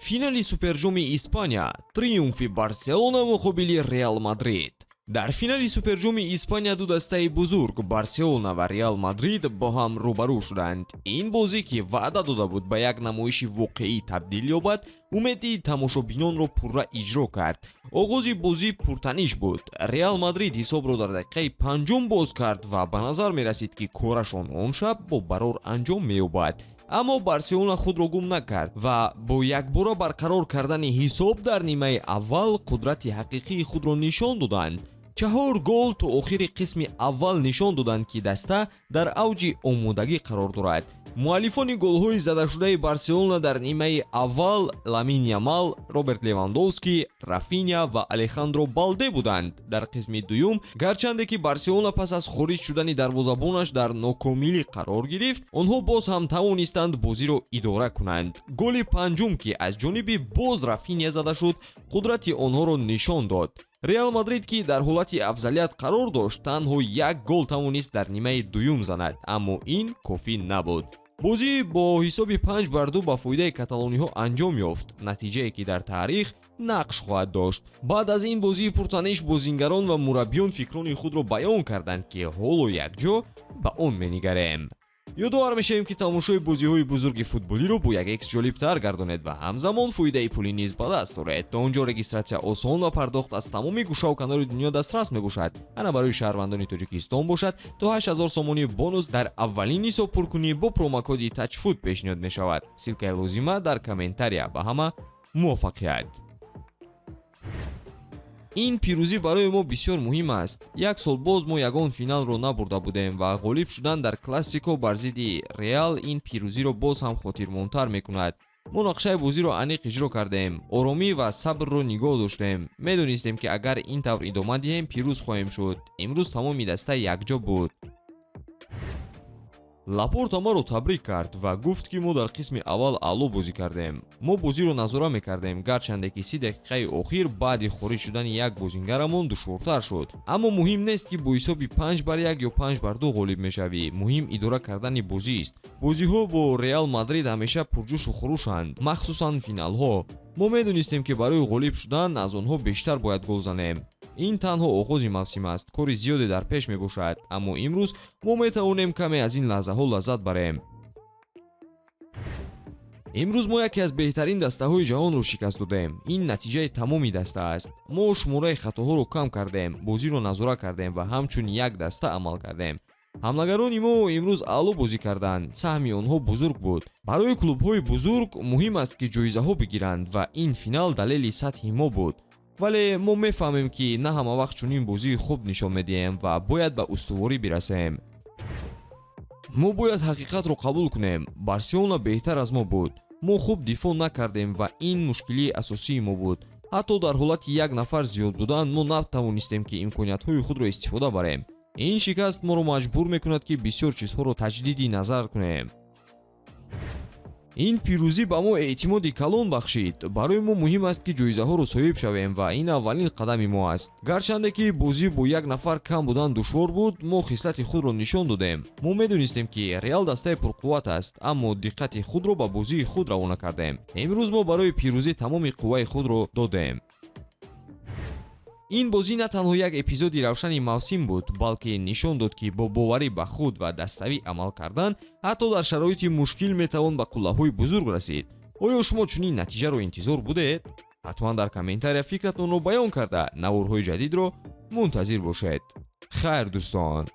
Финали Суперҷоми Испания: триумфи Барселона муқобили Реал Мадрид. Дар финали Суперҷоми Испания ду дастаи бузург, Барселона ва Реал Мадрид, бо ҳам рӯбарӯ шуданд. Ин бозӣ, ки ваъда дода буд ба як намоиши воқеӣ табдил ёбад, умеди тамошобинонро пурра иҷро кард. Оғози бозӣ пуртаниш буд. Реал Мадрид ҳисобро дар дақиқаи панҷум боз кард ва ба назар мерасид, ки корашон он шаб бо барор анҷом меёбад. Аммо Барселона худро гум накард ва бо якбора барқарор кардани ҳисоб дар нимаи аввал қудрати ҳақиқии худро нишон доданд. Чаҳор гол то охири қисми аввал нишон доданд, ки даста дар авҷи омодагӣ қарор дорад. Муаллифони голҳои задашудаи Барселона дар нимаи аввал Ламин Ямал, Роберт Левандовский, Рафиня ва Алехандро Балде буданд. Дар қисми дуюм, гарчанде ки Барселона пас аз хориҷ шудани дарвозабонаш дар нокомилӣ қарор гирифт, онҳо боз ҳам тавонистанд бозиро идора кунанд. Голи панҷум, ки аз ҷониби боз Рафиня зада шуд, қудрати онҳоро нишон дод. Реал Мадрид, ки дар ҳолати афзалият қарор дошт, танҳо як гол тавонист дар нимаи дуюм занад, аммо ин кофӣ набуд. Бозӣ бо ҳисоби 5 бар 2 ба фоидаи каталониҳо анҷом ёфт, натиҷае ки дар таърих нақш хоҳад дошт. Баъд аз ин бозии пуртаниш бозингарон ва мураббиён фикрони худро баён карданд, ки ҳоло якҷо ба он менигарем. Ёдовар мешавем, ки тамошои бозиҳои бузурги футболиро бо як экс ҷолибтар гардонед ва ҳамзамон фоидаи пулӣ низ ба даст оред. То он ҷо регистратсия осон ва пардохт аз тамоми гӯшаву канори дунё дастрас мебошад. Ана барои шаҳрвандони Тоҷикистон бошад, то 8000 сомонӣ бонус дар аввалин ҳисобпуркунӣ бо промокоди ТАЧФУТ пешниҳод мешавад. Ссылкаи лозима дар комментария. Ба ҳама муваффақият! Ин пирӯзӣ барои мо бисёр муҳим аст. Як сол боз мо ягон финалро набурда будем ва ғолиб шудан дар Классико бар зидди Реал ин пирӯзиро боз ҳам хотирмонтар мекунад. Мо нақшаи бозиро аниқ иҷро кардем, оромӣ ва сабрро нигоҳ доштем. Медонистем, ки агар ин тавр идома диҳем, пирӯз хоҳем шуд. Имрӯз тамоми даста якҷо буд. Лапорта маро табрик кард ва гуфт, ки мо дар қисми аввал аъло бозӣ кардем. Мо бозиро назора мекардем, гарчанде ки 30 дақиқаи охир баъди хориҷ шудани як бозингарамон душвортар шуд. Аммо муҳим нест, ки бо ҳисоби 5 бар 1 ё 5 бар 2 ғолиб мешавӣ, муҳим идора кардани бозист. Бозиҳо бо Реал Мадрид ҳамеша пурҷӯшу хурӯшанд, махсусан финалҳо. Мо медонистем, ки барои ғолиб шудан аз онҳо бештар бояд гол занем. Ин танҳо оғози мавсим аст, кори зиёде дар пеш мебошад, аммо имрӯз мо метавонем каме аз ин лаҳзаҳо лаззат барем. Имрӯз мо яке аз беҳтарин дастаҳои ҷаҳонро шикаст додем. Ин натиҷаи тамоми даста аст. Мо шумораи хатоҳоро кам кардем, бозиро назора кардем ва ҳамчун як даста амал кардем. Ҳамлагарони мо имрӯз аъло бозӣ карданд, саҳми онҳо бузург буд. Барои клубҳои бузург муҳим аст, ки ҷоизаҳо бигиранд, ва ин финал далели сатҳи мо буд. Вале мо мефаҳмем, ки на ҳама вақт чунин бозии хуб нишон медиҳем ва бояд ба устуворӣ бирасем. Мо бояд ҳақиқатро қабул кунем: Барселона беҳтар аз мо буд. Мо хуб дифоъ накардем ва ин мушкилии асосии мо буд. Ҳатто дар ҳолати як нафар зиёд будан мо натавонистем, ки имкониятҳои худро истифода барем. Ин шикаст моро маҷбур мекунад, ки бисёр чизҳоро таҷдиди назар кунем. Ин пирӯзӣ ба мо эътимоди калон бахшид. Барои мо муҳим аст, ки ҷоизаҳоро соҳиб шавем, ва ин аввалин қадами мо аст. Гарчанде ки бозӣ бо як нафар кам будан душвор буд, мо хислати худро нишон додем. Мо медонистем, ки Реал дастаи пурқувват аст, аммо диққати худро ба бозии худ равона кардем. Имрӯз мо барои пирӯзӣ тамоми қувваи худро додем. Ин бозӣ на танҳо як эпизоди равшани мавсим буд, балки нишон дод, ки бо боварӣ ба худ ва даставӣ амал кардан ҳатто дар шароити мушкил метавон ба қуллаҳои бузург расид. Оё шумо чунин натиҷаро интизор будед? Ҳатман дар комментария фикратонро баён карда, наворҳои ҷадидро мунтазир бошед. Хайр, дӯстон.